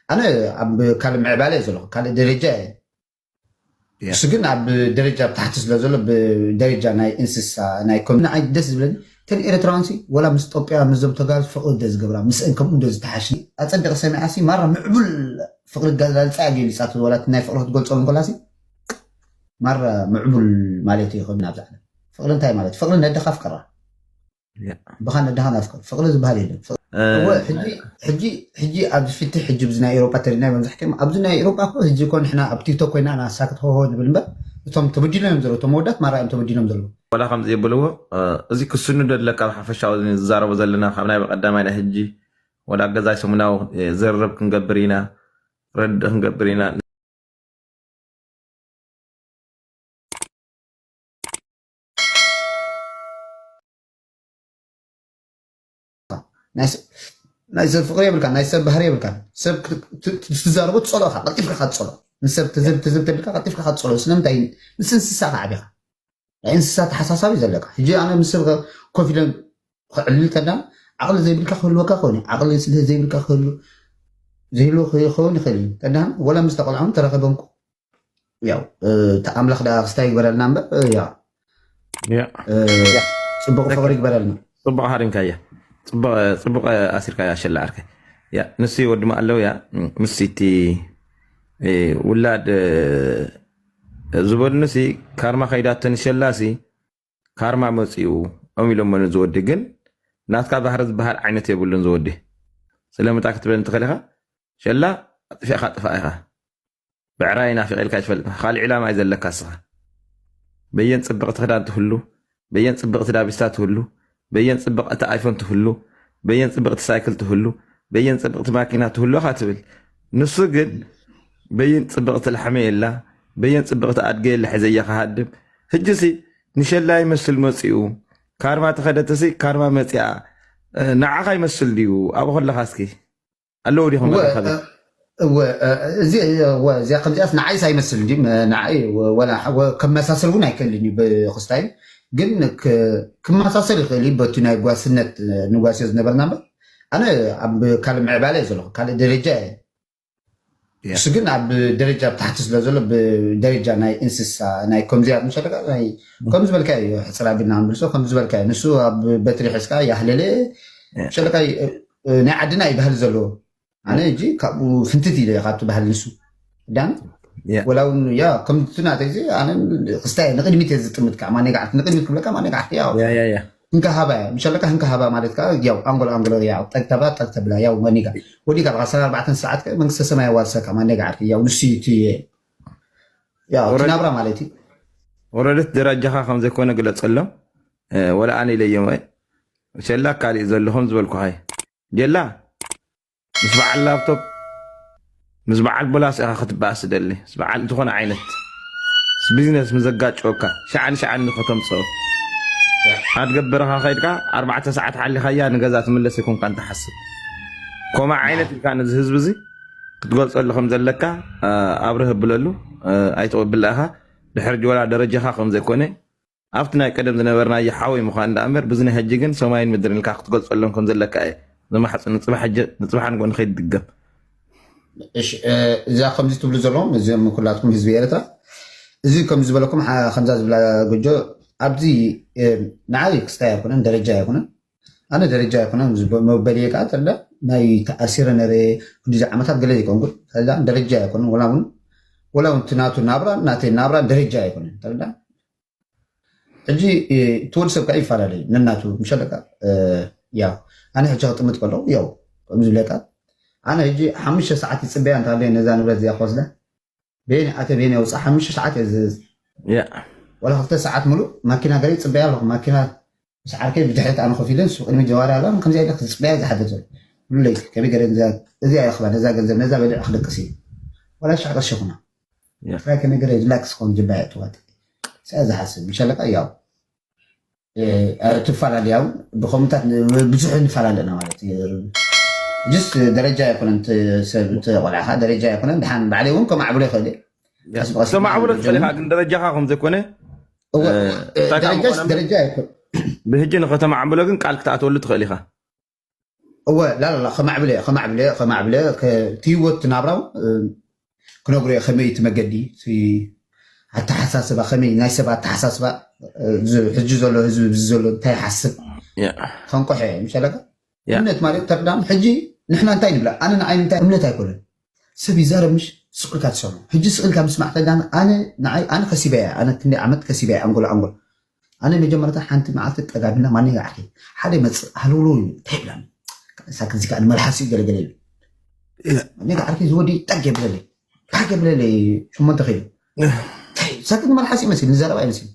ኣነ ኣብ ካልእ ምዕባለ እየ ዘለኹ፣ ካልእ ደረጃ እየ። እሱ ግን ኣብ ደረጃ ኣብ ታሕቲ ስለ ዘሎ፣ ብደረጃ ናይ እንስሳ ናይ ኮም ንዓይ ደስ ዝብለኒ፣ እተን ኤርትራውያን ሲ ወላ ምስ ኢትዮጵያ ምስዞም ተጋሩ ፍቕሪ እንደ ዝገብራ ምስአን ከምኡ እንደ ዝተሓሽ ኣጸቢቐ ሰሚዓ ሲ ማራ ምዕቡል ፍቕሪ ኣገላልጻ እያ ገሊጻቶ። ወላ እቲ ናይ ፍቕሪ ክትገልጾ እንኮላ ሲ ማራ ምዕቡል ማለት እዩ። ከም ናብዛ ዓለም ፍቕሪ እንታይ ማለት? ፍቕሪ ነደኻ ፍቅራ። ብኻ ነደኻ ናፍቅር ፍቕሪ ዝበሃል የለን። ፍቕሪ እወ፣ ሕጂ ሕጂ ሕጂ ኣብዚ ፊቲ ሕጂ ኣብዚ ናይ ኤውሮጳ ተሪና መብዛሕትኦም ኣብዚ ናይ ኤውሮጳ እኮ ሕጂ እኮ ንሕና ኣብ ቲክቶክ ኮይና ናሳክት ሆሆ ንብል እምበር እቶም ተበዲሎም እዮም ዘለዉ። እቶም መወዳት ማራ እዮም ተበዲሎም ዘለዉ። ወላ ከምዚ የብልዎ። እዚ ክስኑ ደለካ ኣብ ሓፈሻዊ ዝዛረቦ ዘለና ካብ ናይ በቀዳማይ ናይ ሕጂ ወላ ገዛይ ሰሙናዊ ዘርረብ ክንገብር ኢና ረድእ ክንገብር ኢና። ናይ ሰብ ፍቅሪ የብልካ፣ ናይ ሰብ ባህሪ የብልካ። ሰብ ትዛረቦ ትጸሎ ኢኻ፣ ቀልጢፍካ ኢኻ ትጸሎ። ንሰብ ትዝብ ትዝብ ተብልካ ቀልጢፍካ ኢኻ ትጸሎ። ስለምንታይ ምስ እንስሳ ኢኻ ዓቢኻ? ናይ እንስሳ ተሓሳሳቢ ዘለካ። ሕጂ ኣነ ምስ ሰብ ኮፍ ኢለ ክዕልል ተዳን ዓቕሊ ዘይብልካ ክህልወካ ክኸውን እዩ። ዓቕሊ ስለ ዘይብልካ ክህሉ ዘይህልዎ ክኸውን ይኽእል እዩ። ተዳን ወላ ምስ ተቆልዖም ተረኸበምኩ ያው ኣምላኽ ዳ ክስታይ ይግበረልና እምበር ያ ጽቡቕ ፍቕሪ ይግበረልና። ጽቡቕ ሃሪምካያ ጽቡቕ ኣሲርካያ ሸላ ዓርከይ። ያ ንሱ ወድማ ኣለውያ ምስ እቲ ውላድ ዝበሉኒ ሲ ካርማ ከይዳቶ ንሸላ ሲ ካርማ መፂኡ ኦም ኢሎሞ ንዝወዲ ግን ናትካ ባህሪ ዝበሃል ዓይነት የብሉን ዝወዲ ስለምንታይ ክትብለኒ ትኽእል ኢኻ ሸላ ኣጥፊእኻ ጥፋእ ኢኻ ብዕራይ ናፊቐ ኢልካ ይትፈልጥ ካልእ ዕላማ እዩ ዘለካ እስኻ በየን ፅብቕቲ ክዳን ትህሉ በየን ፅብቕቲ ዳቢሳ ትህሉ በየን ፅብቕቲ ኣይፎን ትህሉ በየን ፅብቕቲ ሳይክል ትህሉ በየን ፅብቕቲ ማኪና ትህሉ ኢኻ ትብል ንሱ ግን በየን ፅብቕቲ ላሕሚ የላ በየን ፅብቕቲ ኣድገ የላ ሕዘያ ክሃድም ህጅሲ ንሸላ ይመስል መፂኡ ካርማ ተኸደትሲ ካርማ መፂኣ ንዓኻ ይመስል ድዩ ኣብኡ ከለኻ እስኪ ኣለዉ ዲኹም እወ፣ መራኸቢ? እወ፣ እ፣ እዚ፣ እወ፣ እዚኣ ከምዚኣስ ንዓይስ ኣይመስል እንዲ፣ ም-፣ ንዓይ ወ-፣ ወላ ሓ-፣ ወ-፣ ከመሳሰል እውን ኣይክእልን እዩ ብክስታይ፣ ግን ክ-፣ ክመሳሰል ይኽእል እዩ በቲ ናይ ጓስነት፣ እ፣ ንጓስዮ ዝነበርና እምበር፣ ኣነ ኣብ ካልእ ምዕባለ እየ ዘለኹ፣ ካልእ ደረጃ እየ። ያ። እሱ ግን ኣብ ደረጃ ኣብ ታሕቲ ስለ ዘሎ፣ ብደረጃ ናይ እንስሳ፣ ናይ ከምዚኣ፣ ምሸለካ፣ ናይ፣ ም። ከም ዝበልካ እዩ፣ ሕፅር ኣቢልና ንብልሶ፣ ከም ዝበልካ እዩ። ንሱ ኣብ በትሪ ሒዝካ ያህለለ፣ ያ። ምሸለካ፣ እ፣ እ፣ ናይ ዓድና እዩ ባህሊ ዘለዎ። ኣነ እጂ ካብኡ ፍንትት ኢለ ካብቲ ባህሊ ንሱ ዳን ያ። ወላ እውን ያ ከምቲ ናተይ እዚ ኣነ ክስታይ ንቅድሚት እየ ዝጥምት ከዓ ማኔ ገዓት ንቅድሚት ክብለካ ማኔ ገዓት ያው ያ ያ ያ። እንካ ሃባ እያ ምሸለካ እንካ ሃባ ማለት ከዓ ያው ኣንጎሎ ኣንጎሎ ያው ጠግተባ ጠግተብላ ያው መኒጋ ወዲካ ብዓሰርተ ኣርባዕተ ሰዓት ከ መንግስተ ሰማይ ያዋርሰካ ማኔ ገዓት ያው ንሱ እዩ እቲ ያው እቲ ወረድ- ናብራ ማለት እዩ። ወረደት ደረጃኻ ከም ዘይኮነ ግለጸሎም እ፣ ወላ ኣነ ኢለዮም ወይ ሸላ ካሊእ ዘለኹም ዝበልኩኻይ ጀላ ምስ በዓል ላፕቶፕ ምስ በዓል ቦላስ ኢኻ ክትበኣስ ትደሊ ምስ በዓል ዝኾነ ዓይነት ምስ ቢዝነስ ምስ ዘጋጭወካ ሸዓን ሸዓን ከተምፅኦ ኣትገብረኻ ከይድካ ኣርባዕተ ሰዓት ሓሊኻያ ንገዛ ትምለስ ይኮንካ እንተሓስብ ኮማ ዓይነት ኢልካ ነዚ ህዝቢ እዚ ክትገልፀሉ ከም ዘለካ ኣብርህ ብለሉ ኣይትቕብላ ኢኻ ድሕር ጅወላ ደረጃኻ ከም ዘይኮነ ኣብቲ ናይ ቀደም ዝነበርናዮ ሓወይ ምዃን ደኣ እምበር ብዚ ናይ ሕጂ ግን ሰማይን ምድርን ኢልካ ክትገልጸሎም ከም ዘለካ እየ ዝማሕጽን ንጽባሕ ሕጂ ንጽባሕ ንግሆ ንኸይድገም። እሺ እዛ ከምዚ ትብሉ ዘለኹም እዚኦም ኩላትኩም ህዝቢ ኤርትራ እዚ ከም ዝበለኩም ከምዛ ዝብላ ጎጆ ኣብዚ ንዓይ ክስታይ ኣይኮነን ደረጃ ኣይኮነን ኣነ ደረጃ ኣይኮነን መበሊ ከዓ ተለ ናይ ተኣሲረ ነረ ክንዲዚ ዓመታት ገለ ዘይኮንኩን ደረጃ ኣይኮነን ወላ እውን ወላ እውን ናቱ ናብራ ናተይ ናብራ ደረጃ ኣይኮነን ተረዳ ሕጂ እቲ ወዲ ሰብ ከዓ ይፈላለ እዩ ነናቱ ምሸለካ ያው ኣነ ሕጂ ክጥምት ከለኩ ያው ከም ዝብለካ ኣነ ሕጂ ሓሙሽተ ሰዓት ይፅበያ እንተሃለየ ነዛ ንብረት እዚኣ ክወስዳ በየን ኣተ በየን ያውፃ ሓሙሽተ ሰዓት እየ ዝህዝ ወላ ክልተ ሰዓት ሙሉእ ማኪና ገለ ይፅበያ ኣለኩ ማኪና ምስ ዓርከይ ብድሕሪት ኣነ ኮፍ ኢለ ንሱ ቅድሚ ጀዋሪ ኣላ ከምዚኣ ኢለ ክፅበያ ዝሓደር ዘሎ ሙሉ ለይቲ ከመይ ገለ እዚኣ ይኽባ ነዛ ገንዘብ ነዛ በሊዕ ክደቅስ እዩ ወላ ሻዕ ቅርሺ ይኹና ጥራይ ከመይ ገለ ሪላክስ ክኾን ጅባ የእትዋት ስኣ ዝሓስብ ምሸለካ ያው ትፈላለያ ብኸምታት ብዙሕ ንፈላለና ማለት እዩ ጅስ ደረጃ ኣይኮነን ሰብ ተቆልዕካ ደረጃ ኣይኮነን ድሓን ባዕለይ እውን ከማዕብሎ ይኽእል እየ ተማዕብሎ ትኽእል ኢኻ ግን ደረጃኻ ከም ዘይኮነ ደረጃ ኣይኮን ብህጂ ንኸተማዕብሎ ግን ቃል ክትኣትወሉ ትኽእል ኢኻ እወ ላላላ ከማዕብለ ከማዕብለ ከማዕብለ እቲ ህይወት ናብራው ክነግሮ እየ። ከመይ እቲ መገዲ ኣተሓሳስባ ከመይ ናይ ሰብ ኣተሓሳስባ ሕጂ ዘሎ ህዝቢ ብዚ ዘሎ እንታይ ይሓስብ ከንቆሐ እየ ምሸለካ እምነት ማለት ተርዳም ሕጂ ንሕና እንታይ ንብላ ኣነ ንዓይ እንታይ እምነት ኣይኮነን። ሰብ ይዛረብ ምሽ ስቕልካ ትሰምዖ ሕጂ ስቕልካ ምስማዕ ተዳን ኣነ ንዓይ ኣነ ከሲበያ ኣነ ክንደይ ዓመት ከሲበያ ኣንጎሎ ኣንጎሎ ኣነ መጀመርታ ሓንቲ መዓልቲ ጠጋቢና ማን ይጋዕኪ ሓደ መፅእ ሃለውለው እዩ እንታይ ይብላኒ ሳክ እዚ ከዓ ንመልሓስ እዩ ገለገለ እዩ ማን ይጋዕኪ ዝወዲ ጠግ የብለለይ ጣግ የብለለይ ሸሞንተ ኪሎ ሳክ ንመልሓስ ይመስል ንዘረባ ይመስል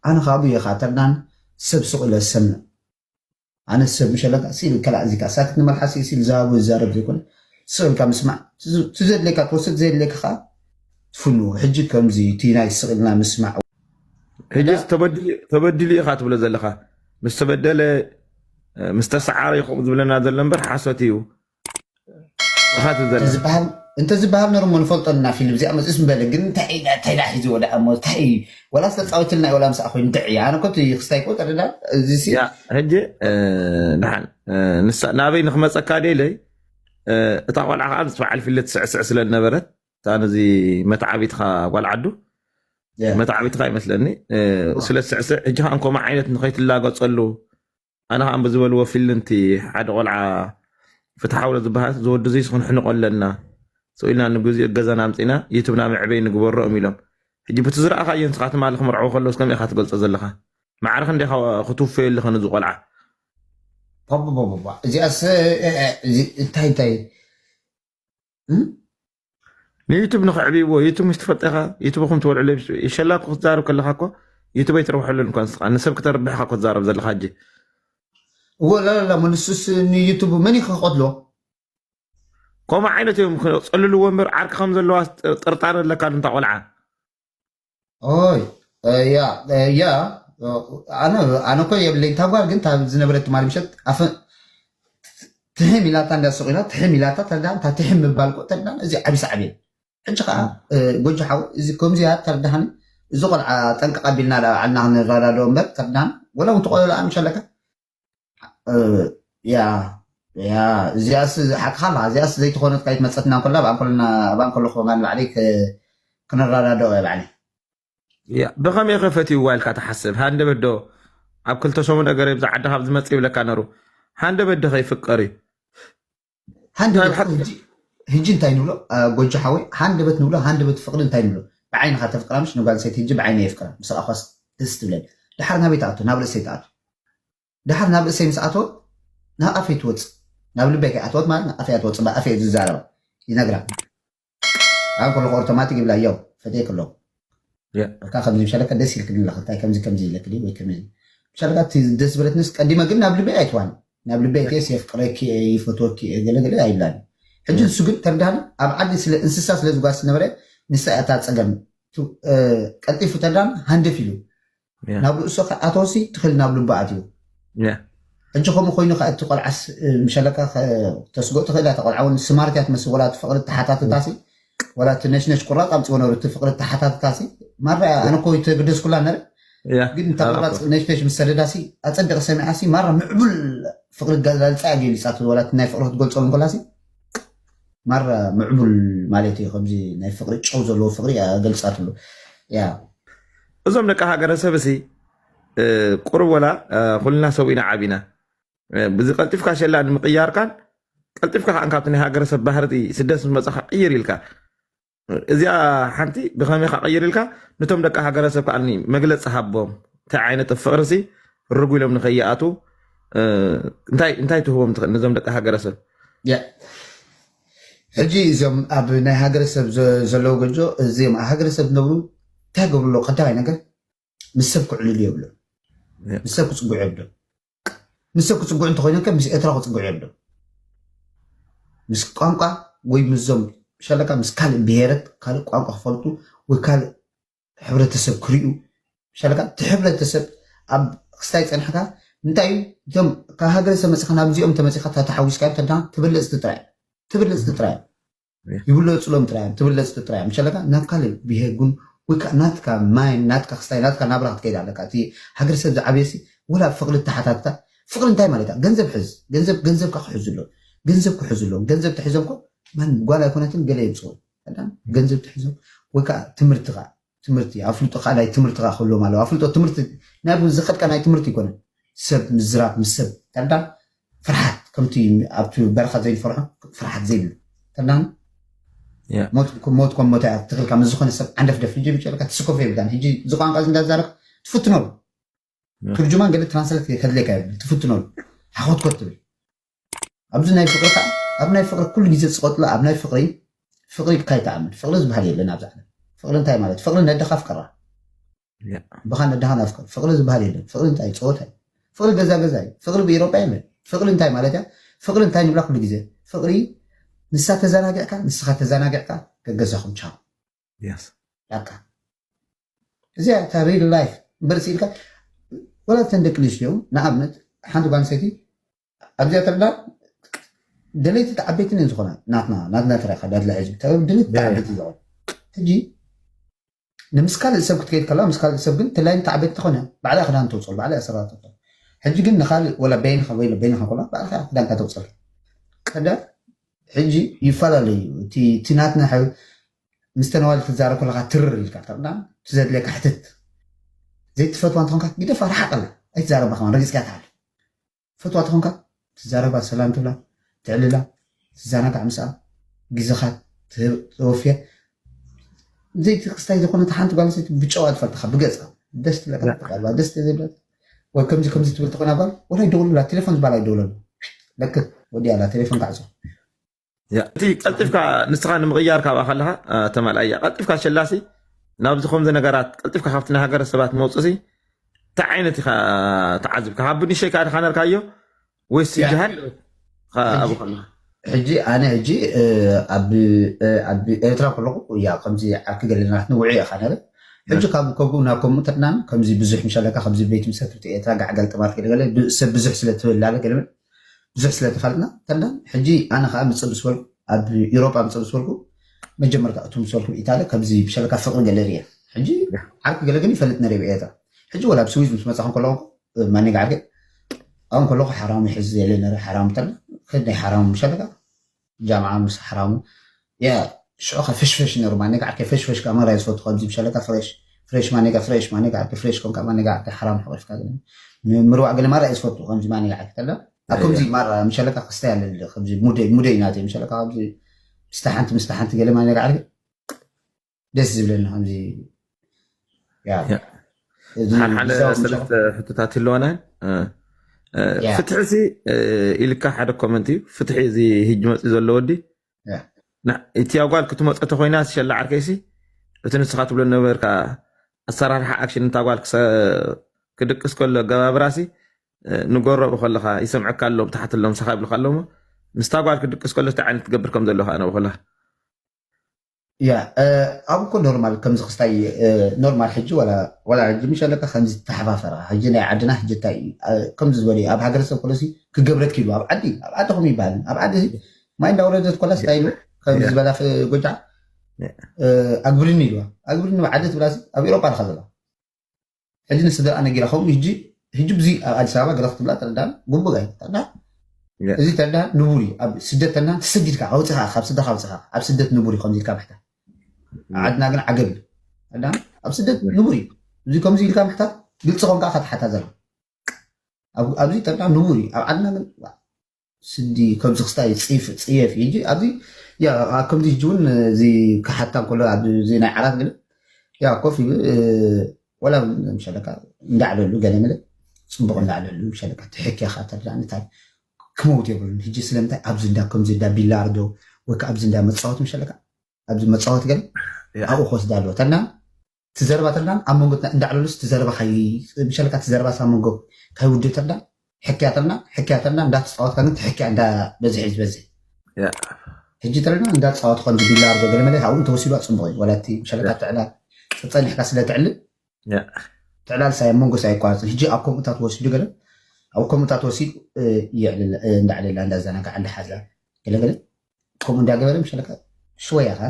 ኣነ ካብ እየ ከዓ ተርዳን ሰብ ስቕ ኢለ ዝሰምዕ ኣነ ሰብ ምሸለካ ሲል ከላእ እዚካ ሳክት ንመልሓሲ ሲል ዝሃቡ ይዛረብ ዘይኮነ ስቕ ኢልካ ምስማዕ ትዘድለካ ትወስድ ዘየድለካ ከዓ ትፍንዎ ሕጂ ከምዚ እቲ ናይ ስቕ ኢልና ምስማዕ ሕጂ ተበዲሉ ኢኻ ትብሎ ዘለኻ ምስ ተበደለ ምስ ተሰዓረ ይኸም ዝብለና ዘሎ እምበር ሓሶት እዩ ኢኻ ትብል ዘለኻ ዝበሃል እንተ ዝበሃል ነርሞ ንፈልጦ እና ፊልም እዚኣ መፅስ ምበለ ግን እንታይ እንታይ ዳ ሒዝዎ ደኣ እሞ እንታይ እዩ ወላ ዝተፃወትልና ወላ ምስኣ ኮይኑ እንታይ እዩ ኣነ ኮት ክስታይ ኮ ጠደዳ እዚ ሲ ያ ሕጂ እ፣ ደሓን እ፣ ንሳ ናበይ ንክመፀካ ደለይ እ፣ እታ ቆልዓ ከዓ ምስ በዓል ፊልም ትስዕስዕ ስለ ዝነበረት እታ ነዚ መተዓቢትካ ጓል ዓዱ መተዓቢትካ ይመስለኒ እ፣ ስለ ትስዕስዕ ሕጂ ከዓ እንኮመ ዓይነት ንኸይትላገፀሉ ኣነ ከዓ ብዝበልዎ ፊልም እቲ ሓደ ቆልዓ ፍትሓውለ ዝበሃል ዝወዲ እዚ ክንሕንቆ ኣለና ስኢልና ንግዜኡ ገዛና ኣምፂና ዩቱብና መዕበይ ንግበሮም ኢሎም ሕጂ ብቲ ዝረኣኻዮ ንስኻ ትማሊ ክምርዓው ከለውስ ከመይ ኢኻ ትገልፆ ዘለኻ ማዕረ ክንደይ ክትውፈየሉ ኸ ነዚ ቆልዓ እዚኣስ እንታይ እንታይ ንዩቱብ ንኽዕብይዎ ዩቱብ ምስ ትፈልጠ ኢኻ ዩቱብኹም ትበልዕሉ ይሸላኩ ክትዛረብ ከለኻ እኮ ዩቱብ ኣይትረብሐሉን እኳ ንስኻ ንሰብ ክተርብሕ ኢኻ እኮ ትዛረብ ዘለኻ ሕጂ እወ ላላላ ንሱስ ንዩቱብ መን እዩ ክቐትሎ ከምኡ ዓይነት እዮም ክፀልልዎ እምበር ዓርኪ ከም ዘለዋ ጥርጣረ ኣለካ እንታ ቆልዓ ኦይ ያ ያ ኣነ ኣነ እኮ የብለኝ ታጓል ግን ዝነበረ ትማሊ ምሸት ኣፈ ትሕም ኢላታ እንዳስቕ ኢላ ትሕም ኢላታ ተዳ እንታ ትሕም ምባል እኮ ተዳ እዚ ዓቢ ሳዕቤን ሕጂ ከዓ ጎጆ ሓው እዚ ከምዚያ ተርዳሃኒ እዚ ቆልዓ ጠንቀቕ ኣቢልና ዓልና ክንረዳዶ እምበር ተርዳሃኒ ወላ እውን ትቆለሉ ኣምሽ ኣለካ ያ ያ እዚኣስ ሓቅኻ ኣለካ እዚኣስ ዘይትኾነት ካይትመፀትና እንኮላ ኣብኣ እንኮለና ኣብኣ እንኮለኹ ማ ንባዕለይ ክንረዳደኦ እየ ባዕለይ ያ ብኸመይ ኸ ፈትይዋ ኢልካ ትሓስብ ሃንደበት ዶ ኣብ ክልተ ሰሙን እገረ ብዛ ዓዲ ካብ ዝመፅእ ይብለካ ነሩ ሃንደበት ዶ ከይፍቀር እዩ ሃንደበት ሕጂ እንታይ ንብሎ ጎጆ ሓወይ ሃንደበት ንብሎ ሃንደበት ፍቅሪ እንታይ ንብሎ ብዓይንኻ ተፍቅራ ምሽ ንጓል ሰይቲ ሕጂ ብዓይነ የፍቅራ ምስ ኣኳስ ደስ ትብለኒ ድሓር ናበይ ተኣቱ ናብ ርእሰይ ተኣቱ ድሓር ናብ ርእሰይ ምስ ኣተወት ናብ ኣፈይ ትወፅእ ናብ ልበይ ከይኣተወት ማለት ኣፈይ ኣትወፅእ ብኣፈይ ዝዛረባ ይነግራ ኣብ ከለኹ ኦርቶማቲክ ይብላ ያው ፈትየ ከለኹ እካ ከምዚ ምሸለካ ደስ ኢልክኒ ኣለካ እንታይ ከምዚ ከምዚ ኢለክኒ ወይ ከምዚ ምሸለካ እቲ ደስ ዝበለትንስ ቀዲመ ግን ናብ ልበይ ኣይትዋን ናብ ልበይ ከስ የፍቅረኪ እየ ይፈትወኪ እየ ገለገለ ኣይብላኒ ሕጂ ንሱ ግን ተርዳኒ ኣብ ዓዲ ስለ እንስሳ ስለ ዝጓስ ዝነበረ ንሳ እታ ፀገም ቀልጢፉ ተርዳኒ ሃንደፍ ኢሉ ናብ ርእሱ ኣተወሲ ትኽእል ናብ ልቡ ኣትዩ ሕጂ ከምኡ ኮይኑ ከዓ እቲ ቆልዓስ ምሸለካ ተስጎ ትኽእል እያ ቆልዓ እውን ስማርት እያ ትመስል ወላ ፍቅሪ ተሓታትታሲ ወላ እቲ ነሽነሽ ቁራፅ ኣምፅዎ ነሩ እቲ ፍቅሪ ተሓታትታሲ ማራ ኣነ ኮ ተግደስኩላ ነረ ግን እንተ ቁራፅ ነሽነሽ ምስ ሰደዳሲ ኣፀደቂ ሰሚዓሲ ማራ ምዕቡል ፍቅሪ ገላልፃ እያ ገሊፃት ወላ ናይ ፍቅሪ ክትገልፆ እንኮላሲ ማራ ምዕቡል ማለት እዩ ከምዚ ናይ ፍቅሪ ጨው ዘለዎ ፍቅሪ እያ ገልፃትሉ ያ እዞም ደቂ ሃገረሰብ ሲ ቁሩብ ወላ ኩልና ሰብ ኢና ዓቢና ብዚ ቀልጢፍካ ሸላ ንምቅያርካን ቀልጢፍካ ከዓ ካብቲ ናይ ሃገረሰብ ባህርቲ ስደት ምስ መፅኻ ቅይር ኢልካ እዚኣ ሓንቲ ብከመይ ከዓ ቅይር ኢልካ ነቶም ደቂ ሃገረሰብ ከዓ መግለፂ ሃቦም እንታይ ዓይነት ፍቅርሲ ርጉ ኢሎም ንከይኣቱ እንታይ ትህቦም ትኽእል ነዞም ደቂ ሃገረሰብ ሕጂ እዞም ኣብ ናይ ሃገረሰብ ዘለዉ ጎጆ እዚኦም ኣብ ሃገረሰብ ዝነብሩ እንታይ ገብሩ ኣለዉ ቀዳማይ ነገር ምስ ሰብ ክዕልሉ የብሎም ምስ ሰብ ክፅጉዕ የብሎም ምስ ሰብ ክፅጉዕ እንተኮይኑ ከ ምስ ኤርትራ ክፅጉዕ የብሎም ምስ ቋንቋ ወይ ምስዞም ሸለካ ምስ ካልእ ብሄረት ካልእ ቋንቋ ክፈልጡ ወይ ካልእ ሕብረተሰብ ክርእዩ ሸለካ እቲ ሕብረተሰብ ኣብ ክስታይ ፀንሕካ እንታይ እዩ እቶም ካብ ሃገረሰብ መፅኻ ናብዚኦም ተመፂኻ ተተሓዊስካ ተዳ ትብልፅቲ ጥራይ ትብልፅቲ ጥራይ ይብለፅሎም ጥራዮም ትብለፅቲ ጥራዮም ምሸለካ ናብ ካልእ ብሄር ጉን ወይ ከዓ ናትካ ማይ ናትካ ክስታይ ናትካ ናብራ ክትከይድ ኣለካ እቲ ሃገር ሰብ ዝዓብየሲ ወላ ፍቅሪ ተሓታትካ ፍቕሪ እንታይ ማለት እዩ? ገንዘብ ሕዝ፣ ገንዘብ ገንዘብካ ክሕዙ ኣለዎም፣ ገንዘብ ክሕዙ ኣለዎም። ገንዘብ ተሒዞም እኮ ማን ጓል ኣይኮነትን ገለ የምፅኡ። ገንዘብ ተሒዞም ወይ ከዓ ትምህርቲ ከዓ ትምህርቲ ኣፍልጦ ካልኣይ ትምህርቲ ከዓ ክህልዎም ኣለዎ። ኣፍልጦ ትምህርቲ ናይ ዝኸድካ ናይ ትምህርቲ ይኮነ ሰብ ምዝራብ ምስ ሰብ ተረዳ ፍርሓት ከምቲ ኣብቲ በረኻ ዘይንፈርሖ ፍርሓት ዘይብሉ ተረዳን ሞት ከም ሞት እያ ትኽልካ ምስ ዝኾነ ሰብ ዓንደፍደፍ ሕጂ ብጨልካ ትስከፎ የብልካን። ሕጂ እዚ ቋንቋ እዚ እንዳዛረብ ትፍትኖ ትርጁማን ገለ ትራንስሌት ከድልየካ የብሉ ትፍትኖ ሓኾትኮት ትብል ኣብዚ ናይ ፍቅሪ ከዓ ኣብ ናይ ፍቅሪ ኩሉ ግዜ ዝቆጥሎ ኣብ ናይ ፍቅሪ ፍቅሪ ኢልካ ይተኣምን። ፍቅሪ ዝበሃል የለን ኣብዚ ዓለም። ፍቅሪ እንታይ ማለት ፍቅሪ ነደኻ ፍቅራ ብኻ ነደኻ ናፍቅር ፍቅሪ ዝበሃል የለን። ፍቅሪ እንታይ ፀወታ እዩ። ፍቅሪ ገዛ ገዛ እዩ። ፍቅሪ ብኤሮጳ የለን። ፍቅሪ እንታይ ማለት እያ? ፍቅሪ እንታይ ንብላ ኩሉ ግዜ ፍቅሪ ንሳ ተዘናጊዕካ ንስኻ ተዘናጊዕካ ገገዛኹም ቻው። በቃ እዚኣ እታ ሪል ላይፍ እምበር ስኢልካ ወላ እተን ደቂ ኣንስትዮ ንኣብነት ሓንቲ ጓል ኣንስተይቲ ኣብዚኣ ተላ ደለይቲ ተዓበይትን እየን ዝኾና ናትና ናትና ተረኻ ዳድላ ሕዝቢ ተበብ ደለይቲ ተዓበይቲ ዝኾን ሕጂ ንምስ ካልእ ሰብ ክትከይድ ከላ ምስ ካልእ ሰብ ግን ተላይን ተዓበይቲ ተኾነ ባዕላ ክዳን ተውፅል ባዕላ ሰራ ተውፅል ሕጂ ግን ንካልእ ወላ በይንኻ ወይ በይንኻ ኮላ ባዕልካ ክዳንካ ተውፅል ቀዳ ሕጂ ይፈላለዩ እቲ ናትና ሕብ ምስ ተነዋል ትዛረብ ከለካ ትርር ኢልካ ተቕዳም ትዘድለካ ሕትት ዘይትፈትዋ እንተኾንካ ግደፋ ርሓቀላ ኣይትዛረባ ከማን ረጊፅካ ትሓል ፈትዋ ተኾንካ ትዛረባ ሰላም ትብላ ትዕልላ ትዛናጋዕ ምስኣ ግዜኻ ተወፍያ ዘይትክስታይ ዝኾነት ሓንቲ ጓል ኣንስተይቲ ብጨዋ ትፈልጥኻ ብገፃ ደስ ትብለካ ትቃልባ ደስ ዘይብላ ወይ ከምዚ ከምዚ ትብል ትኾና ጓል ወላ ይደውሉላ ቴሌፎን ዝበሃል ኣይደውለሉ ለክት ወዲኣላ ቴሌፎን ካዕፆ እቲ ቀልጢፍካ ንስኻ ንምቕያር ካብኣ ከለኻ ተማልኣያ ቀልጢፍካ ሸላሲ ናብዚ ከምዚ ነገራት ቀልጢፍካ ካብቲ ናይ ሃገረ ሰባት መውፅሲ እንታይ ዓይነት ኢኻ ተዓዝብካ ካብ ብንሸይ ከዓ ድካ ነርካዮ ወይስ ጅሃድ ኣብኡ ከለኻ ሕጂ ኣነ ሕጂ ኣብ ኤርትራ ከለኹ ያ ከምዚ ዓርኪ ገለናት ንውዒ ኢኻ ነረ ሕጂ ካብ ከብኡ ናብ ከምኡ ተድናን ከምዚ ብዙሕ ምሻለካ ከምዚ ቤት ምሰትርቲ ኤርትራ ጋዕጋል ጥማት ገለገለ ሰብ ብዙሕ ስለ ትብላለ ገለመ ብዙሕ ስለ ተፋልጥና ተላ ሕጂ ኣነ ከዓ ምፅእ ምስ በልኩ ኣብ ኢሮጳ ምፅእ ምስ በልኩ መጀመርታ እቱ ምስ በልኩ ኢታሊ ከምዚ ብሸለካ ፍቅሪ ገለ ርየ ሕጂ ዓርኪ ገለ ግን ይፈልጥ ነረ ኤርትራ ሕጂ ወላ ኣብ ስዊዝ ምስ መፃኹም ከለኹ ማኔጋ ዓርኪ ኣብን ከለኹ ሓራሙ ይሕዝ የለ ነረ ሓራሙ ተላ ከድ ናይ ሓራሙ ምሸለካ ጃምዓ ምስ ሓራሙ ያ ሽዑ ከ ፍሽፍሽ ነሩ ማኔጋ ዓርከይ ፍሽፍሽ ከ መራ ዝፈቱ ከምዚ ብሸለካ ፍሬሽ ፍሬሽ ማኔጋ ፍሬሽ ማኔጋ ዓርከይ ፍሬሽ ኮንካ ማኔጋ ዓርከይ ሓራም ሕቆፍካ ግን ምርዋዕ ገለ ማራ ዝፈቱ ከምዚ ማኔጋ ዓርከይ ተላ ኣብ ከምዚ ማራ ምሸለካ ክስታይ ኣለለ ከምዚ ሙደይ ሙደይ ናተይ ምሸለካ ከምዚ ምስታ ሓንቲ ምስታ ሓንቲ ገለ ማኔጋ ዓርከይ ደስ ዝብለኒ ከምዚ ሓደ ሰለስተ ሕቶታት ይለዋና ፍትሒ ሲ ኢልካ ሓደ ኮመንት እዩ ፍትሒ እዚ ህጂ መፅኡ ዘሎ ወዲ እቲ ኣጓል ክትመፀ ተኮይና ሸላ ዓርከይሲ እቲ ንስኻ ትብሎ ነበርካ ኣሰራርሓ ኣክሽን እንታ ጓል ክድቅስ ከሎ ኣገባብራሲ ንጎረቡ ከለካ ይሰምዐካ ኣሎ ብታሕቲ ኣሎ ምሳካ ይብልካ ኣሎ ምስታ ጓል ክድቅስ ከሎ እንታይ ዓይነት ትገብር ከም ዘለካ ነብከላ ያ ኣብ እኮ ኖርማል ከምዚ ክስታይ ኖርማል ሕጂ ወላ ሕጂ ምሽ ኣለካ ከምዚ ተሓፋፈራ ሕጂ ናይ ዓድና ሕጂ እንታይ እዩ ከምዚ ዝበለ ኣብ ሃገረሰብ ኮለሲ ክገብረክ ኢሉ ኣብ ዓዲ ኣብ ዓድኹም ይበሃል ኣብ ዓዲ ማይ እንዳወረደት ኮላ ስታይ ኢሉ ከምዚ ዝበላ ጎጃ ኣግብርኒ ኢልዋ ኣግብርኒ ዓዲ ትብላ ኣብ ኤሮጳ ኣለካ ዘላ ሕጂ ንስድራ ኣነጊራ ከምኡ ሕጂ ሕጂ ብዙ ኣብ ኣዲስ ኣበባ ገለ ክትብላ ተረዳን ግቡእ ኣይ ተረዳ እዚ ተረዳ ንቡር እዩ ኣብ ስደት ተና ተሰዲድካ ኣውፅኻ ካብ ስድራካ ኣውፅኻ ኣብ ስደት ንቡር እዩ ከምዚ ኢልካ ምሕታት ዓድና ግን ዓገብ እዩ ተረዳ ኣብ ስደት ንቡር እዩ እዚ ከምዚ ኢልካ ምሕታት ግልፂ ኮንካ ከተሓታ ዘላ ኣብዚ ተረዳ ንቡር እዩ ኣብ ዓድና ግን ስዲ ከምዚ ክስታይ ፅፍ ፅየፍ እዩ ኣብዚ ከምዚ ሕጂ እውን እዚ ክሓታ ከሎ ኣብዚ ናይ ዓራት ግን ያ ኮፍ ኢሉ ወላ ምሸለካ እንዳዕለሉ ገለ መለ ፅቡቅ እንዳዕለሉ ምሸለካ ትሕኪኻ ተላ እንታይ ክመውት የብሉን ሕጂ ስለምንታይ ኣብዚ እንዳ ከምዚ እንዳ ቢላርዶ ወይ ከዓ ኣብዚ እንዳ መፃወት ምሸለካ ኣብዚ መፃወት ገለ ኣብኡ ክወስዳ ኣለዎ ተና ትዘረባ ተላ ኣብ መንጎ እንዳዕለሉስ ትዘረባ ምሸለካ ትዘረባ ሳ መንጎ ካይውድእ ተላ ሕክያ ተልና ሕክያ ተልና እንዳተፃወትካ ግን ትሕክያ እንዳ በዝሒ ዝበዝሒ ሕጂ ተለና እንዳተፃወትኮ ቢላርዶ ገለ መለ ኣብኡ ተወሲዱ ኣፅቡቅ እዩ ወላ እቲ ምሸለካ ትዕላ ፀኒሕካ ስለ ትዕልል ትዕላል ሳይ መንጎ ሳይ ይቋረፅን ሕጂ ኣብ ከምኡታት ወሲዱ ገለ ኣብ ከምኡታት ወሲዱ እንዳዕለላ እንዳዘናጋዓ እንዳሓዛ ገለገለ ከምኡ እንዳገበረ ምሸለካ ሽወያ ከ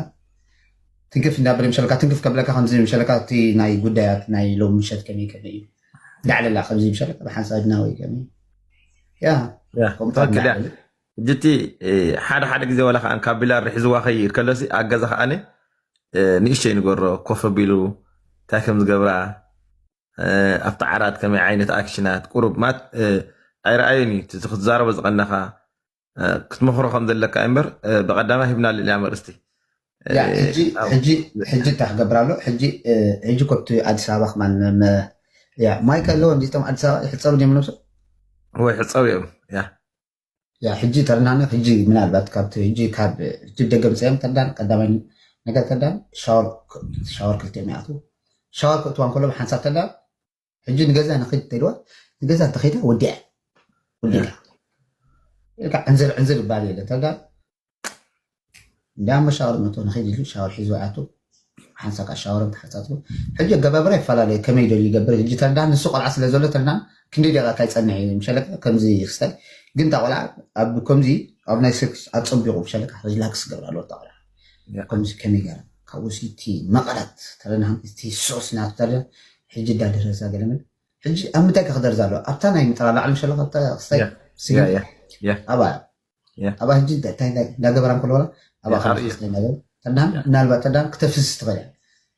ትንክፍ እንዳበለ ምሸለካ ትንክፍ ከብለካ ከምዚ ምሸለካ እቲ ናይ ጉዳያት ናይ ሎም ምሸት ከመይ ከመይ እዩ እንዳዕለላ ከምዚ ምሸለካ ብሓንሳብ ድና ወይ ከመይ ያ ያ ከምኡ ትኽክል ያ እናበለ ሕጂ እቲ እ፣ ሓደ ሓደ ግዜ ዋላ ከኣ ካብ ቢላር ሒዝዋ ከይድ ከሎሲ ኣብ ገዛ ከኣኒ እ፣ ንእሽተይ ንገሮ ኮፍ ኣቢሉ እንታይ ከም ዝገብራ እ፣ ኣብቲ ዓራት ከመይ ዓይነት ኣክሽናት ቁሩብ ማት እ፣ ኣይረኣዩን እዩ እቲ ክትዛረቦ ዝቐነኻ እ፣ ክትመኽሮ ከም ዘለካ እምበር እ፣ ብቐዳማይ ሂብና ልልያ መርእስቲ እ፣ ያ ሕጂ ኣብ- ሕጂ ሕጂ እንታይ ክገብር ኣሎ? ሕጂ እ፣ ሕጂ ኮብቲ ኣዲስ ኣበባ ክማን መ- ያ ማይክ ኣለዎም እዚቶም ኣዲስ ኣበባ ይሕፀሩ ድዮም ነብሶም? ወይ ሕፀው እዮም ያ ያ ሕጂ ተረናነ ሕጂ ምናልባት ካብቲ ሕጂ ካብ ሕጂ ደገ ምፅኦም ተዳን ቀዳማይ ነገር ተዳን ሻወር ሻወር ክልቲኦም ይኣትዉ። ሻወር ክእትዋ እንከሎ ብሓንሳብ ተዳን ሕጂ ንገዛ ንኽድ ተልዋ ንገዛ እንተኸይዳ ወዲያ ወዲያ ኢልካ ዕንዝር ዕንዝር ይባል የለ ተዳ እንዲያም መሻወር መቶ ንኸይድ ኢሉ ሻወር ሒዙ ኣቱ ሓንሳብ ከዓ ሻወርን ተሓፃፅቡ። ሕጂ ኣገባብራ ይፈላለዩ ከመይ ደልዩ ይገብር። ሕጂ ተንዳ ንሱ ቆልዓ ስለ ዘሎ ተንዳ ክንደይ ደቂቃ ይፀንሕ እዩ ምሸለካ ከምዚ ክስታይ ግን እታ ቆልዓ ኣብ ከምዚ ኣብ ናይ ሴክስ ኣፀቢቑ ምሸለካ ሪላክስ ገብር ኣለዎ እታ ቆልዓ ያ። ከምዚ ከመይ ገይራ ካብኡ ሲ እቲ መቐረት ተለና እቲ ሶስ ናቱ ተለ ሕጂ እንዳደረዛ ገለመል ሕጂ ኣብ ምንታይ ከክደርዛ ኣለዎ ኣብታ ናይ ምጥራ ላዕሊ ምሸለካ ኣብታ ክስታይ ያ። ስግል ያ፣ ያ፣ ያ። ኣባ ያ። ኣባ ሕጂ እንታይ እንዳገበራ እንከሎ ወላ ኣባ ያ፣ ካብ ኣርእዩ። ክስታይ እንዳገበ ተዳን ምናልባት ተዳን ክተፍስስ ትኽእል እያ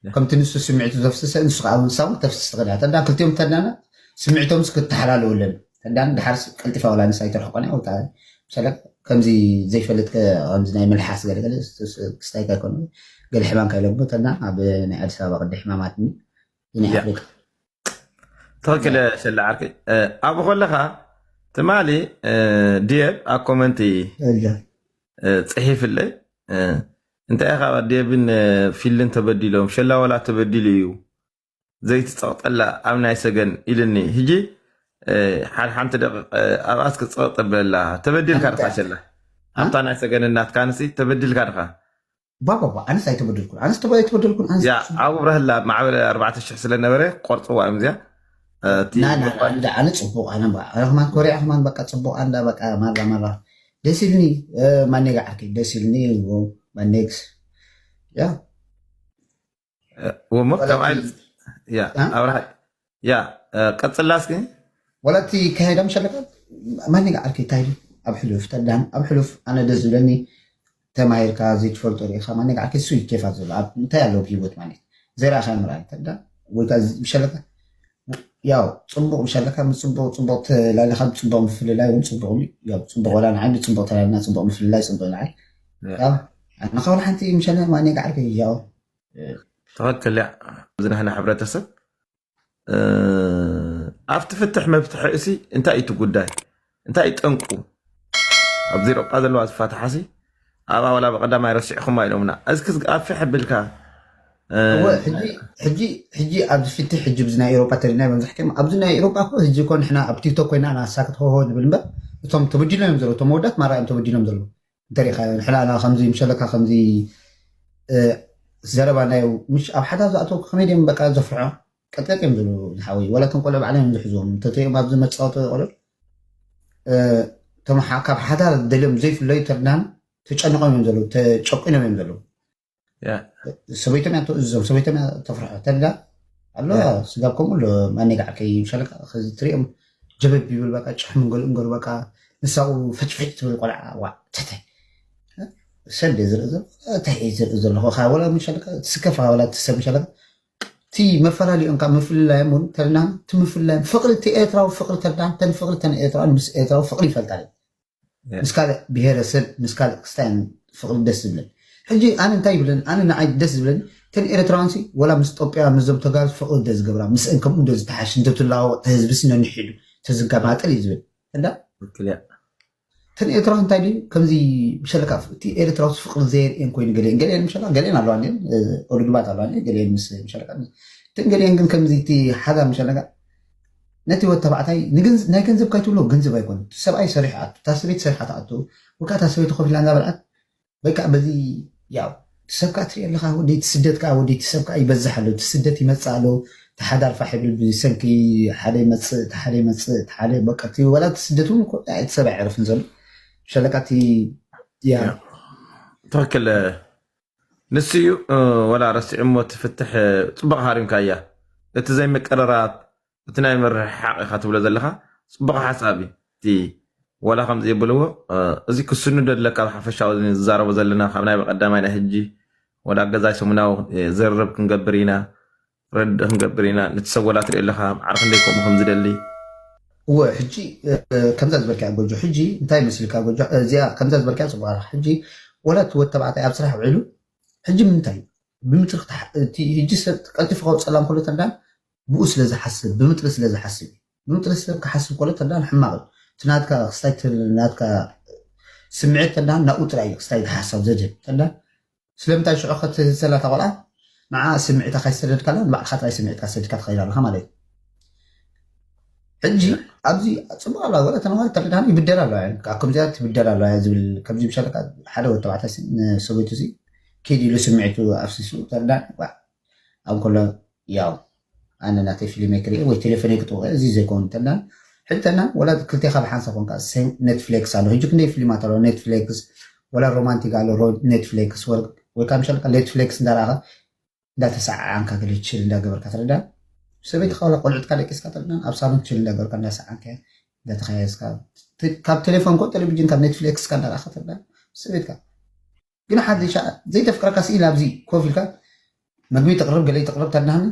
ያ። ከምቲ ንሱ ስምዒቱ ዘፍስሰ ንሱ ከዓ እውን ሳውን ክተፍስስ ትኽእል እያ ተዳን ክልቲኦም ተዳና ስምዒቶም ክተሓላለወለን ተዳን ድሓር ቀልጢፋ ወላ ንሳ ኣይተርሕቆን እያ ወይ ከዓ ምሳሌ ከምዚ ዘይፈልጥ ከ- ከምዚ ናይ መልሓስ ገለገለ ክስታይ ካይኮነ ገለ ሕማም ካይለግቦ ተዳን ኣብ ናይ ኣዲስ ኣበባ ቅዲ ሕማማት ናይ ያ። ኣፍሪቃ ትኽክል ሸላ ዓርከይ እ፣ ኣብኡ ከለኻ ትማሊ እ፣ ድየብ ኣብ ኮመንቲ እ፣ ፅሒፍለይ እ፣ እንታይ ኢኻ ድየብን እ፣ ፊልን ተበዲሎም ሸላ ወላ ተበዲሉ እዩ ዘይትፀቕጠላ ኣብ ናይ ሰገን ኢልኒ ሕጂ እ፣ ሓድ ሓንቲ ደቂቕ እ፣ ኣብኣስ ክትፀቕጥ ብለላ ተበዲልካ ድኻ ሸላ ኣብታ ናይ ሰገን እናትካ ንሲ ተበዲልካ ድኻ ባባባ ኣነስ ኣይተበደልኩን ኣነስ ተበ ኣይተበደልኩን ኣነስ ያ ኣብኡ ብረህላ ማዕበል ኣርባዕተ ሽሕ ስለነበረ ቆርፅዋ እዮም እዚኣ እቲ ና ና ና ኣነ ጽቡቅ ኣነ ባ ኣነ ከማን ኮርያ ከማን በቃ ጽቡቅ ኣንዳ በቃ ማራ ማራ ደስ ኢልኒ ማኔጋ ዓርከይ ደስ ኢልኒ ማኔግስ ያ ወሞ ከማይ ያ ኣብርሃ ያ ቀጽላ እስኪ ወላቲ ከሄዳ ምሸለካ ማኔጋ ዓርከይ እንታይ ኣብ ሕሉፍ ተዳን ኣብ ሕሉፍ ኣነ ደስ ዝብለኒ ተማሂርካ ዘይትፈልጦ ርኢኻ ማኔጋ ዓርከይ እሱ ይኬፋት ዘሎ ኣብ እንታይ ኣለዉ ብሂወት ማለት ዘይረኣኻ ምርኣይ ተዳ ወይ ከዓ ምሸለካ ያው ፅቡቅ ምሸለካ ምስ ፅቡቅ ፅቡቅ ተላሊካ ብፅቡቅ ምፍልላይ እውን ፅቡቅ እዩ። ያው ፅቡቅ ወላ ንዓይ ብፅቡቅ ተላልና ፅቡቅ ምፍልላይ ፅቡቅ ንዓይ ያው ኣነ ከውን ሓንቲ ምሸለ ማኔጋ ዓርከይ ያው ትኽክል እያ። እዚ ናህና ሕብረተሰብ ኣብቲ ፍትሕ መፍትሒ እሲ እንታይ እዩ እቲ ጉዳይ? እንታይ እዩ ጠንቁ? ኣብዚ ረጳ ዘለዋ ዝፋትሓሲ ኣብኣ ዋላ ብቐዳማይ ረሲዕኹማ ኢሎምና። እስኪ ኣፊሕ ኣቢልካ ሕጂ ኣብዚ ፍትሕ ሕጂ ብዚ ናይ ኤሮፓ ተሪና መብዛሕትኦም ኣብዚ ናይ ኤሮፓ እኮ ሕጂ እኮ ንሕና ኣብ ቲክቶክ ኮይና ናሳክት ሆሆ ንብል እምበር እቶም ተበዲሎም እዮም ዘለዉ እቶም መወዳት ማራ እዮም ተበዲሎም ዘለዉ እንተሪኢኻ ንሕና ከምዚ ምሸለካ ከምዚ ዘረባ ናይ ምሽ ኣብ ሓዳር ዝኣተው ከመይ ድዮም በቃ ዘፍርሖ ቀጥቀጥ እዮም ዝብሉ ዝሓወይ ወላ እቶም ቆልዑ ባዕሎም እዮም ዝሕዝዎም እንተትሪኦም ኣብዚ መፃወቲ ቆልዑ እቶም ካብ ሓዳር ደልዮም ዘይፍለዩ ተርዳን ተጨኒቆም እዮም ዘለዉ ተጨቂኖም እዮም ዘለዉ ሰበይቶም እያ ትእዝዞም ሰበይቶም እያ ተፍርሖ ተርዳ ኣሎ ስጋብ ከምኡ ኣሎ ማኔጋ ዓርከይ ሸለካ ከዚ ትሪኦም ጀበብ ይብል በቃ ጭሕ ምንገሉ እንገሩ በቃ ንሳኡ ፈጭፈጭ ትብል ቆልዓ ዋ ተተ ሰብ ዝርኢ ዘሎ እንታይ እዩ ዝርኢ ዘለኹ ወላ ምሸለካ ትስከፍ ወላ ትሰብ ምሸለካ እቲ መፈላለዩን ካብ ምፍልላዮም እውን ተርናን እቲ ምፍልላዮም ፍቅሪ እቲ ኤርትራዊ ፍቅሪ ተርናን ተን ፍቅሪ ተን ኤርትራን ምስ ኤርትራዊ ፍቅሪ ይፈልጣ ምስ ካልእ ብሄረሰብ ምስ ካልእ ክስታያን ፍቅሪ ደስ ዝብለን ሕጂ ኣነ እንታይ ይብለን ኣነ ንዓይ ደስ ዝብለኒ ተን ኤርትራውያን ሲ ወላ ምስ ኢትዮጵያ ምስዞም ተጋሩ ፍቅሪ ደ ዝገብራ ምስአን ከምኡ እንደ ዝተሓሽ እንተትለዋወጥ ተህዝቢ ሲ ነንሒዱ ተዝጋማጥል እዩ ዝብል እንዳ ትክክል እያ ተን ኤርትራውያን እንታይ ድዩ ከምዚ ብሸለካ እቲ ኤርትራውስ ፍቅሪ ዘየርእየን ኮይኑ ገሊአን ገሊአን ምሸላ ገሊአን ኣለዋ እንዲአን ኦልግባት ኣለዋ እንዲአን ገሊአን ምስ ምሸለካ እተን ገሊአን ግን ከምዚ እቲ ሓዛ ምሸለካ ነቲ ወድ ተባዕታይ ናይ ገንዘብ ካይትብሎ ገንዘብ ኣይኮነ ሰብኣይ ሰሪሑ ኣቱ እታ ሰበይቲ ሰሪሓ ትኣቱ ወይ ከዓ እታ ሰበይቲ ኮፍ ኢላ እንዳበልዓት ወይ ከዓ በዚ ያው ትሰብካ ትሪኢ ኣለካ ወደይ ትስደት ከዓ ወደይ ትሰብካ ይበዝሕ ኣሎ ትስደት ይመፅእ ኣሎ ተሓዳር ፋሕ ይብል ብሰንኪ ሓደ ይመፅእ ተሓደ ይመፅእ ተሓደ በቃ እቲ ወላ እቲ ስደት እውን እኮ እቲ ሰብ ኣይዕርፍን ዘሎ ሸለካ እቲ ያ ትክክል ንሱ እዩ ወላ ረሲዑ እሞ ትፍትሕ ፅቡቅ ሃሪምካ እያ እቲ ዘይምቅርራብ እቲ ናይ ምርሕሓቅ ኢካ ትብሎ ዘለካ ፅቡቅ ሓሳብ እዩ እቲ ወላ ከምዚ የብልዎ። እዚ ክስኑ ደለካ ኣብ ሓፈሻዊ ዝዛረቦ ዘለና ካብ ናይ በቀዳማይ ናይ ሕጂ ወላ ገዛይ ሰሙናዊ ዘርርብ ክንገብር ኢና፣ ረድእ ክንገብር ኢና። ነቲ ሰብ ወላ ትርኢ ኣለኻ ማዕረ ክንደይ ከምኡ ከም ዝደሊ። እወ ሕጂ ከምዛ ዝበልካ ጎጆ፣ ሕጂ እንታይ መስልካ ጎጆ፣ እዚኣ ከምዛ ዝበልካ ጽቡቅ። ሕጂ ወላ እቲ ወድ ተባዕታይ ኣብ ስራሕ ውዒሉ ሕጂ ምንታይ ብምትሪ ሕጂ ሰብ ቀልጢፉ ከውፀላ እንከሎ ተንዳን ብኡ ስለ ዝሓስብ ብምጥሪ ስለ ዝሓስብ እዩ። ብምጥሪ ሰብ ክሓስብ ከሎ ተንዳን ሕማቕ እዩ። እቲ ናትካ ክስታይ ትብል ናትካ ስምዒት ተንዳን ናብኡ ጥራይ እዩ ክስታይ ዝሓሳብ ዘድል ተንዳን ስለምንታይ ሽዑ ክትህሰላ እታ ቆልዓ ንዓ ስምዒታ ካይሰደድካላ ንባዕልካ ጥራይ ስምዒትካ ሰዲድካ ትኸይድ ኣለካ ማለት እዩ። ሕጂ ኣብዚ ፅቡቅ ኣለዋ ወላ ተነዋሪ ተረዳኒ ይብደል ኣለዋ ከምዚኣ ትብደል ኣለዋ ዝብል ከምዚ ምሻለካ ሓደ ወተባዕታ ንሰበይቱ ሲ ኪድ ኢሉ ስምዒቱ ኣፍሲሱ ተረዳኒ ኣብ ከሎ ያው ኣነ ናተይ ፊልም ክርኢ ወይ ቴሌፎን ክጥውቀ እዚ ዘይከውን ተና ሕተና ወላ ክልቴካ ብሓንሳ ኮንካ ኔትፍሌክስ ኣሎ ሕጂ ክንደይ ፊልማት ኣሎ ኔትፍሌክስ ወላ ሮማንቲክ ኣሎ ኔትፍሌክስ ወይ ካብ ምሻልካ ኔትፍሌክስ እንዳረኣኸ እንዳተሰዓዓንካ ገለ ችል እንዳገበርካ ትረዳ ሰበይትካ ወላ ቆልዑትካ ደቂስካ ትረዳ ኣብ ሳሎን ችል እንዳገበርካ እንዳሰዓንካ እንዳተኸያየዝካ ካብ ቴሌፎን ኮ ቴሌቪዥን ካብ ኔትፍሌክስ ካ እንዳረኣኻ ትረዳ ሰበይትካ ግን ሓደ ሻ ዘይተፍቅረካ ስኢል ኣብዚ ኮፍ ኢልካ መግቢ ተቅርብ ገለ ተቅርብ ተናህኒ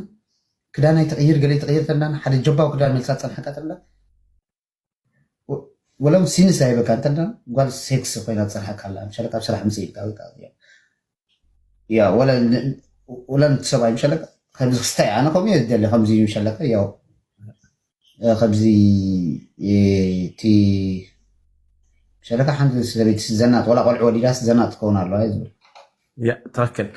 ክዳናይ ተቅይር ገለ ተቅይር ተናህኒ ሓደ ጀባው ክዳን መልሳ ጸንሐካ ተላ ወለም ሲንስ ኣይበካ እንተና ጓል ሴክስ ኮይና ትጸንሐካ ኣላ ምሻለ ካብ ስራሕ ምጽእ ኢልካ ወይ ያ ወላ ወላ ሰብኣይ ምሻለ ከምዚ ክስታይ ኣነ ከምኡ እየ ዝደሊ ከምዚ ምሻለካ ያው ከምዚ እቲ ሸለካ ሓንቲ ሰበይቲ ዘናጥ ወላ ቆልዑ ወሊዳስ ዘናጥ ትከውን ኣለዋ ዝብል ትክክል።